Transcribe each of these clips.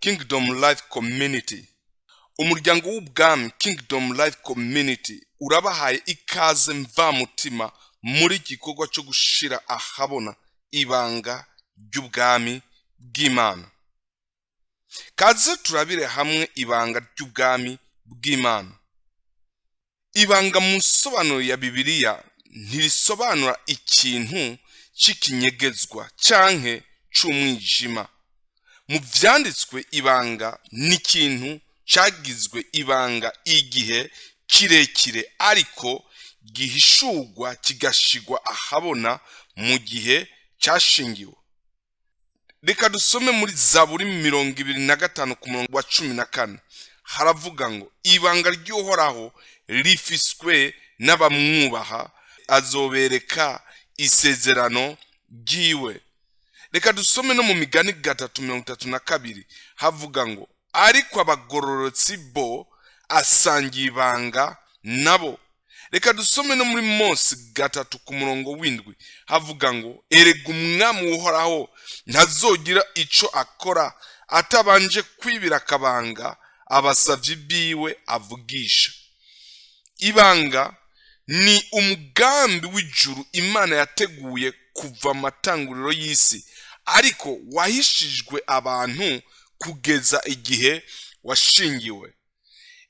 Kingdom Life Community. Umuryango w'ubwami Kingdom Life Community urabahaye ikaze mvamutima muri gikorwa cyo gushira ahabona ibanga ry'ubwami bw'Imana. Kaze turabire hamwe ibanga ry'ubwami bw'Imana. Ibanga mu nsobanuro ya Bibiliya ntirisobanura ikintu c'ikinyegezwa canke c'umwijima. Mu vyanditswe, ibanga ni ikintu cagizwe ibanga igihe kirekire, ariko gihishurwa kigashigwa ahabona mu gihe cashingiwe. Reka dusome muri Zaburi 25 ku murongo wa 14. Haravuga ngo: "Ibanga ry'Uhoraho rifiswe n'abamwubaha, azobereka isezerano ryiwe." Reka dusome no mu Migani 3:32. Havuga ngo: "Ariko abagororotsi bo asangiye ibanga nabo." Reka dusome no muri Mose 3 ku murongo w'7. Havuga ngo: "Erega umwami Uhoraho ntazogira ico akora atabanje kwibira akabanga abasavyi biwe avugisha." Ibanga ni umugambi w'ijuru Imana yateguye kuva amatanguriro y'isi, ariko wahishijwe abantu kugeza igihe washingiwe.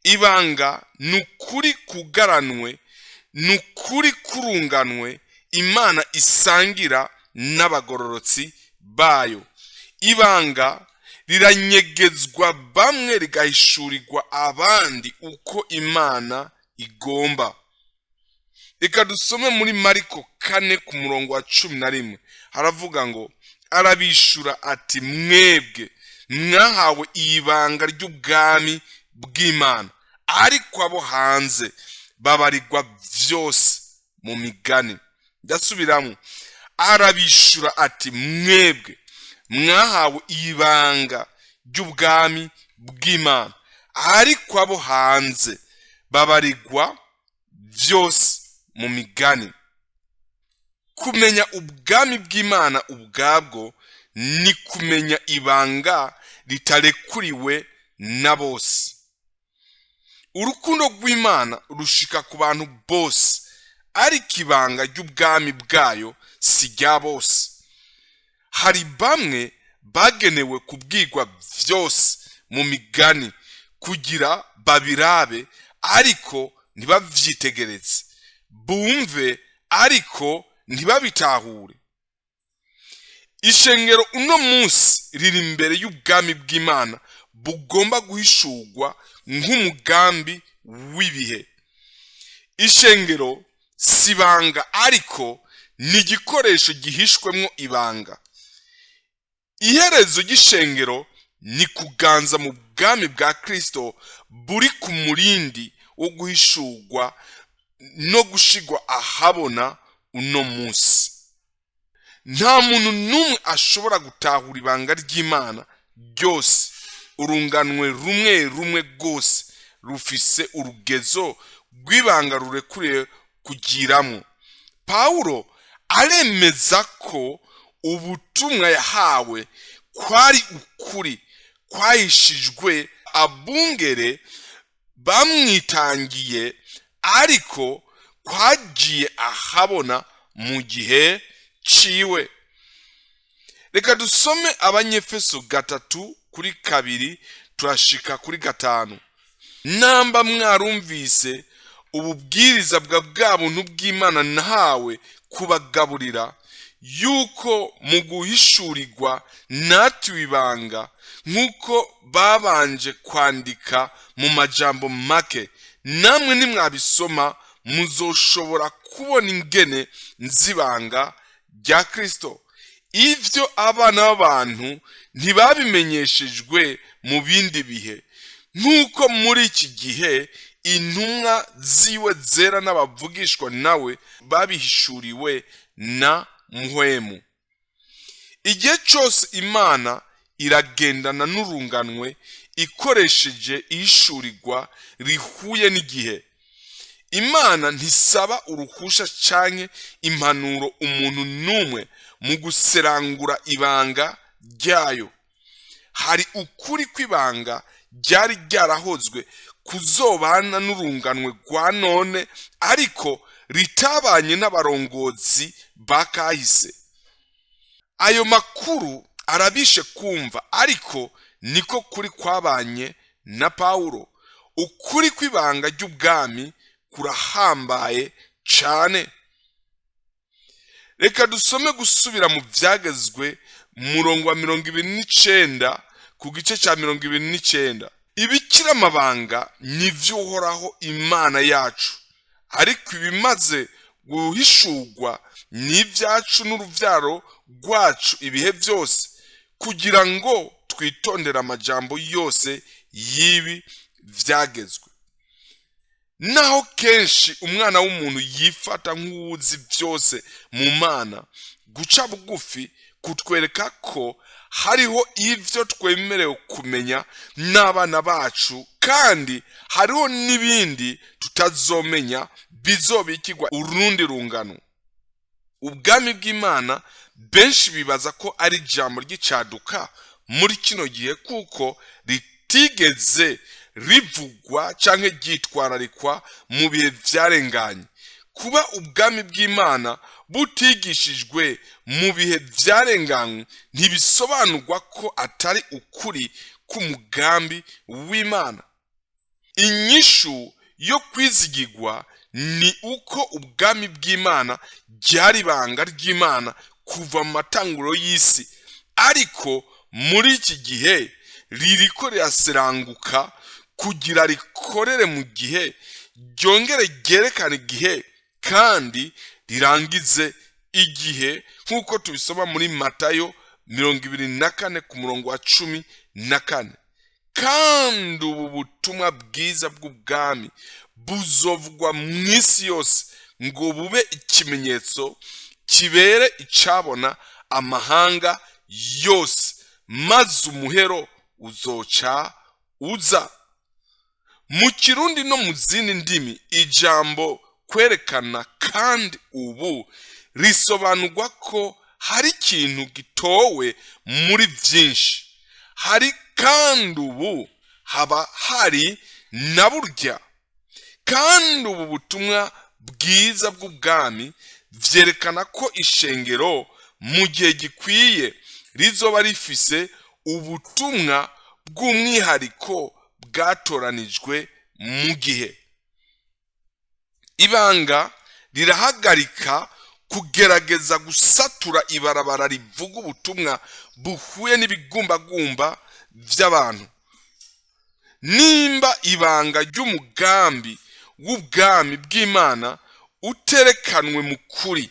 Ibanga ni ukuri kugaranwe, ni ukuri kurunganwe Imana isangira n'abagororotsi bayo. Ibanga riranyegezwa bamwe, rigahishurirwa abandi uko Imana igomba. Reka dusome muri Mariko 4 ku murongo wa 11. Haravuga ngo: "Arabishura ati: 'Mwebwe mwahawe ibanga ry'ubwami bw'Imana, ariko abo hanze babarirwa vyose mu migani.'" Ndasubiramo: "Arabishura ati: 'Mwebwe mwahawe ibanga ry'ubwami bw'Imana, ariko abo hanze babarirwa vyose mu migani.'" Kumenya ubwami bw'Imana ubwabwo ni kumenya ibanga ritarekuriwe na bose. Urukundo rw'Imana rushika ku bantu bose, ariko ibanga ry'ubwami bwayo si rya bose. Hari bamwe bagenewe kubwirwa vyose mu migani kugira babirabe ariko ntibavyitegereze, bumve ariko ntibabitahure. Ishengero uno munsi riri imbere y'ubwami bw'Imana bugomba guhishurwa nk'umugambi w'ibihe. Ishengero si ibanga, ariko ni igikoresho gihishwemwo ibanga. Iherezo ry'ishengero ni kuganza mu bwami bwa Kristo buri ku murindi wo guhishurwa no gushigwa ahabona uno munsi. Nta muntu n'umwe ashobora gutahura ibanga ry'Imana ryose. Urunganwe rumwe rumwe rwose rufise urugezo rw'ibanga rurekuriye kugiramwo. Pawulo aremeza ko ubutumwa yahawe kwari ukuri kwahishijwe abungere bamwitangiye, ariko kwagiye ahabona mu gihe ciwe. Reka dusome Abanyefeso 3 kuri 2 turashika kuri 5. "Namba mwarumvise ububwiriza bwa buntu bw'Imana nahawe kubagaburira, yuko mu guhishurirwa natiwe ibanga, nk'uko babanje kwandika mu majambo make, namwe nimwabisoma muzoshobora kubona ingene nzibanga rya Kristo. Ivyo abana b'abantu ntibabimenyeshejwe mu bindi bihe, nk'uko muri iki gihe intumwa ziwe zera n'abavugishwa nawe babihishuriwe na Mpwemu." Igihe cyose Imana iragendana n'urunganwe ikoresheje ihishurirwa rihuye n'igihe. Imana ntisaba uruhusha canke impanuro umuntu n'umwe mu guserangura ibanga ryayo. Hari ukuri kw'ibanga ryari ryarahozwe kuzobana n'urunganwe rwa none, ariko ritabanye n'abarongozi ba kahise. Ayo makuru arabishe kumva, ariko niko kuri kwabanye na Pawulo. Ukuri kw'ibanga ry'ubwami kurahambaye cane. Reka dusome gusubira mu Vyagezwe, murongo wa 29 ku gice cya 29. Ibikira amabanga nivyo Uhoraho Imana yacu, ariko ibimaze guhishurwa ni ibyacu n'uruvyaro rwacu ibihe byose, kugira ngo twitondere amajambo yose y'ibi vyagezwe. Naho kenshi umwana w'umuntu yifata nk'uwuzi byose mu Mana, guca bugufi kutwereka ko hariho ibyo twemerewe kumenya n'abana bacu, kandi hariho n'ibindi tutazomenya bizobikirwa urundi rungano. Ubwami bw'Imana benshi bibaza ko ari ijambo ry'icaduka muri kino gihe, kuko ritigeze rivugwa canke ryitwararikwa mu bihe vyarenganye. Kuba ubwami bw'Imana butigishijwe mu bihe vyarenganywe ntibisobanurwa ko atari ukuri k'umugambi w'Imana. Inyishu yo kwizigirwa ni uko ubwami bw'Imana ryari ibanga ry'Imana kuva mu matanguro y'isi, ariko muri iki gihe ririko riraseranguka kugira rikorere mu gihe, ryongere ryerekane igihe kandi rirangize igihe, nk'uko tubisoma muri Matayo 24 ku murongo wa 14. Kandi ubu butumwa bwiza bw'ubwami buzovugwa mu isi yose ngo bube ikimenyetso kibere icabona amahanga yose, maze umuhero uzoca uza. Mu Kirundi no mu zindi ndimi, ijambo kwerekana kandi ubu risobanurwa ko hari ikintu gitowe muri byinshi. Hari kandi ubu haba hari na burya. Kandi ubu butumwa bwiza bw'ubwami vyerekana ko ishengero mu gihe gikwiye rizoba rifise ubutumwa bw'umwihariko bwatoranijwe mu gihe. Ibanga rirahagarika kugerageza gusatura ibarabara rivuga ubutumwa buhuye n'ibigumbagumba vy'abantu. Nimba ibanga ry'umugambi w'ubwami bw'Imana uterekanwe mu kuri,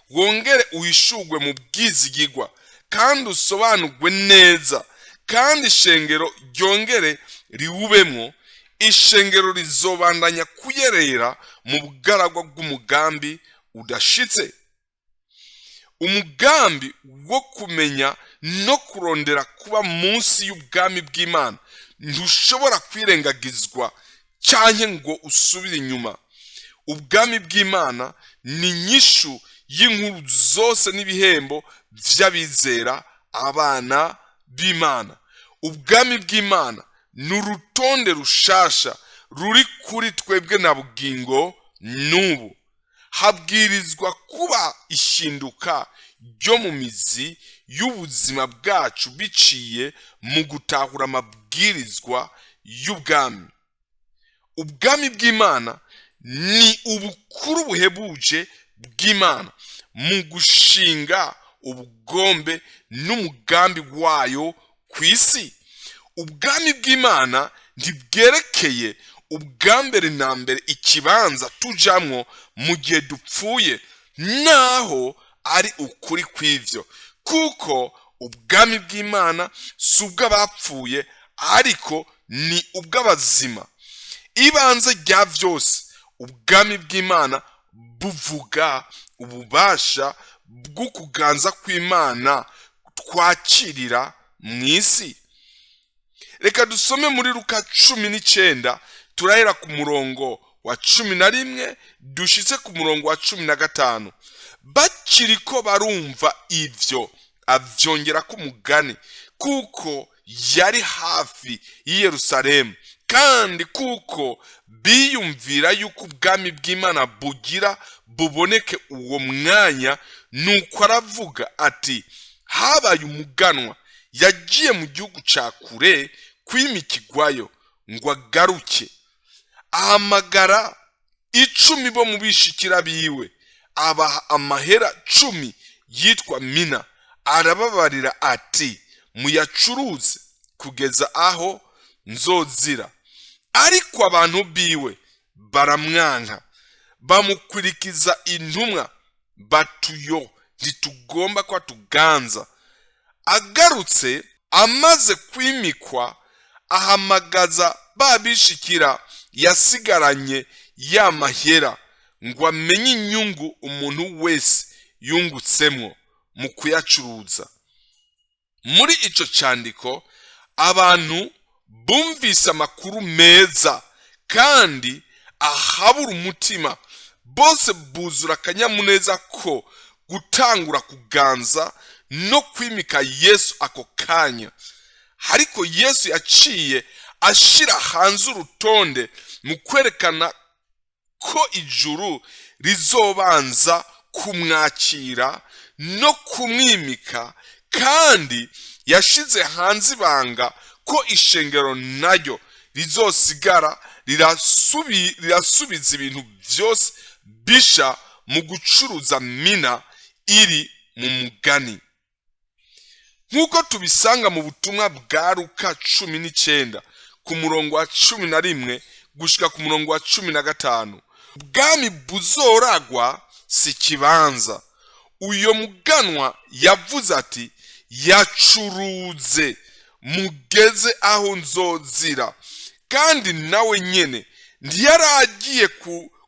wongere uhishurwe mu bwizigirwa kandi usobanurwe neza, kandi ishengero ryongere riwubemwo, ishengero rizobandanya kuyerera mu bugaragwa bw'umugambi udashitse. Umugambi wo kumenya no kurondera kuba munsi y'ubwami bw'Imana ntushobora kwirengagizwa canke ngo usubire inyuma. Ubwami bw'Imana ni inyishu y'inkuru zose n'ibihembo vy'abizera abana b'Imana. Ubwami bw'Imana ni urutonde rushasha ruri kuri twebwe na bugingo n'ubu. Habwirizwa kuba ishinduka ryo mu mizi y'ubuzima bwacu biciye mu gutahura amabwirizwa y'ubwami. Ubwami bw'Imana ni ubukuru buhebuje bw'Imana mu gushinga ubugombe n'umugambi wayo ku isi. Ubwami bw'Imana ntibwerekeye ubwa mbere na mbere ikibanza tujamwo mu gihe dupfuye, naho ari ukuri kw'ivyo, kuko ubwami bw'Imana si ubw'abapfuye, ariko ni ubw'abazima. Ibanze rya vyose, ubwami bw'Imana buvuga ububasha bw'ukuganza kw'Imana twakirira mu isi. Reka dusome muri Luka 19, turahera ku murongo wa 11 dushitse ku murongo wa 15. Bakiriko barumva ivyo, avyongerako umugani, kuko Yari hafi y'i Yerusalemu, kandi kuko biyumvira yuko ubwami bw'Imana bugira buboneke uwo mwanya. Nuko aravuga ati: "Habaye umuganwa yagiye mu gihugu cya kure kwimikigwayo ngo agaruke. Ahamagara 10 bo mu bishikira biwe, abaha amahera 10 yitwa mina, arababarira ati: 'Muyacuruze kugeza aho nzozira.' Ariko abantu biwe baramwanka, bamukurikiza intumwa batuyo: 'Ntitugomba ko atuganza.' Agarutse amaze kwimikwa, ahamagaza ba bishikira yasigaranye ya mahera ngo amenye inyungu umuntu wese yungutsemwo mu kuyacuruza." Muri ico candiko, abantu bumvise amakuru meza kandi ahabura umutima, bose buzura akanyamuneza ko gutangura kuganza no kwimika Yesu ako kanya. Ariko Yesu yaciye ashira hanze urutonde mu kwerekana ko ijuru rizobanza kumwakira no kumwimika, kandi yashize hanze ibanga ko ishengero naryo rizosigara rirasubiza ibintu byose bisha mu gucuruza mina iri mu mugani, nk'uko tubisanga mu butumwa bwa Luka 19, ku murongo wa 11 gushika ku murongo wa 15. Ubwami buzoragwa si ikibanza. Uyo muganwa yavuze ati: "Yacuruze mugeze aho nzozira." Kandi nawe nyene ntiyari agiye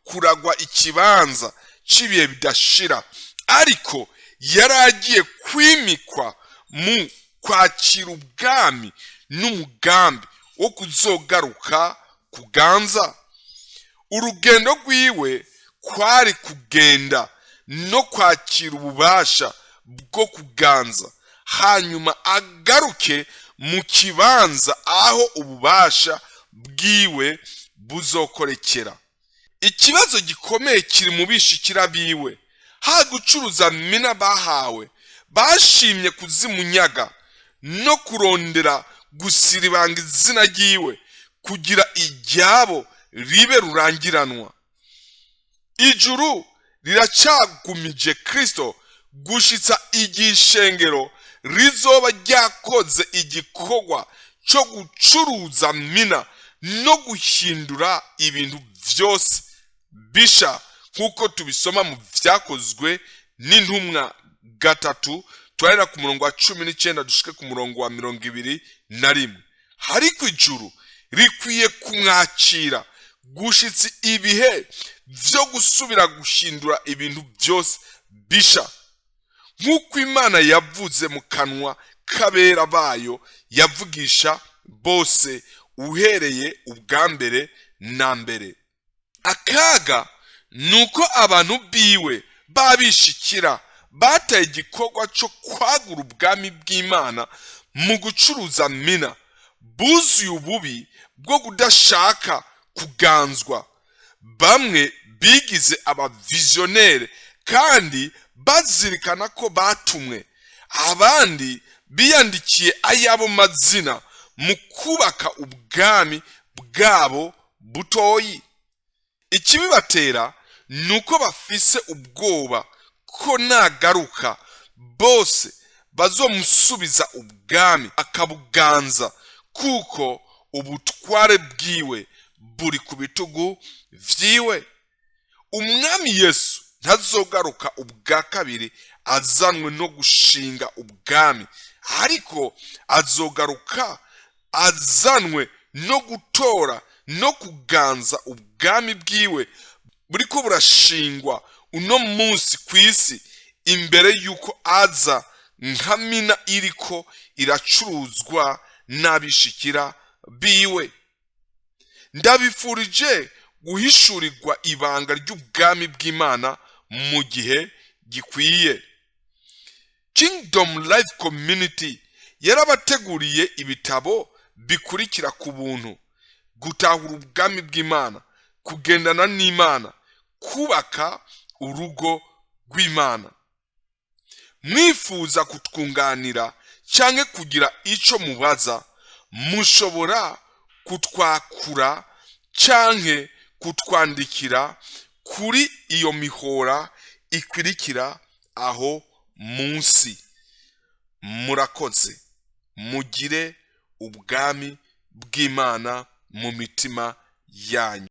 kuragwa ikibanza c'ibihe bidashira, ariko yari agiye kwimikwa mu kwakira ubwami n'umugambi wo kuzogaruka kuganza. Urugendo rwiwe kwari kugenda no kwakira ububasha bwo kuganza, hanyuma agaruke mu kibanza aho ububasha bwiwe buzokorekera. Ikibazo gikomeye kiri mu bishikira biwe. Ha gucuruza mina bahawe, bashimye kuzimunyaga no kurondera gusiribanga izina ryiwe kugira iryabo ribe rurangiranwa. Ijuru riracagumije Kristo gushitsa igihe ishengero rizoba ryakoze igikorwa cyo gucuruza mina no guhindura ibintu byose bisha, nk'uko tubisoma mu Byakozwe n'Intumwa 3, turahera ku murongo wa 19 dushike ku murongo wa 21. Ariko ijuru rikwiye kumwakira gushitsa ibihe byo gusubira guhindura ibintu byose bisha, nk'uko Imana yavuze mu kanwa k'abera bayo yavugisha bose uhereye ubwa mbere na mbere. Akaga ni uko abantu biwe babishikira bataye igikorwa cyo kwagura ubwami bw'Imana mu gucuruza mina, buzuye ububi bwo kudashaka kuganzwa. Bamwe bigize abavizionere kandi bazirikana ko batumwe, abandi biyandikiye ayabo mazina mu kubaka ubwami bwabo butoyi. Ikibibatera ni uko bafise ubwoba ko nagaruka bose bazomusubiza ubwami akabuganza, kuko ubutware bwiwe buri ku bitugu vyiwe. Umwami Yesu ntazogaruka ubwa kabiri azanwe no gushinga ubwami, ariko azogaruka azanwe no gutora no kuganza ubwami bwiwe buriko burashingwa uno munsi ku isi, imbere y'uko aza nka mina iriko iracuruzwa n'abishikira biwe. Ndabifurije guhishurirwa ibanga ry'ubwami bw'Imana mu gihe gikwiye. Kingdom Life Community. Yarabateguriye ibitabo bikurikira ku buntu: Gutahura Ubwami bw'Imana, Kugendana n'Imana, Kubaka Urugo rw'Imana. Mwifuza kutwunganira cyangwa kugira icyo mubaza, mushobora kutwakura cyangwa kutwandikira kuri iyo mihora ikurikira aho munsi. Murakoze, mugire ubwami bw'Imana mu mitima yanyu.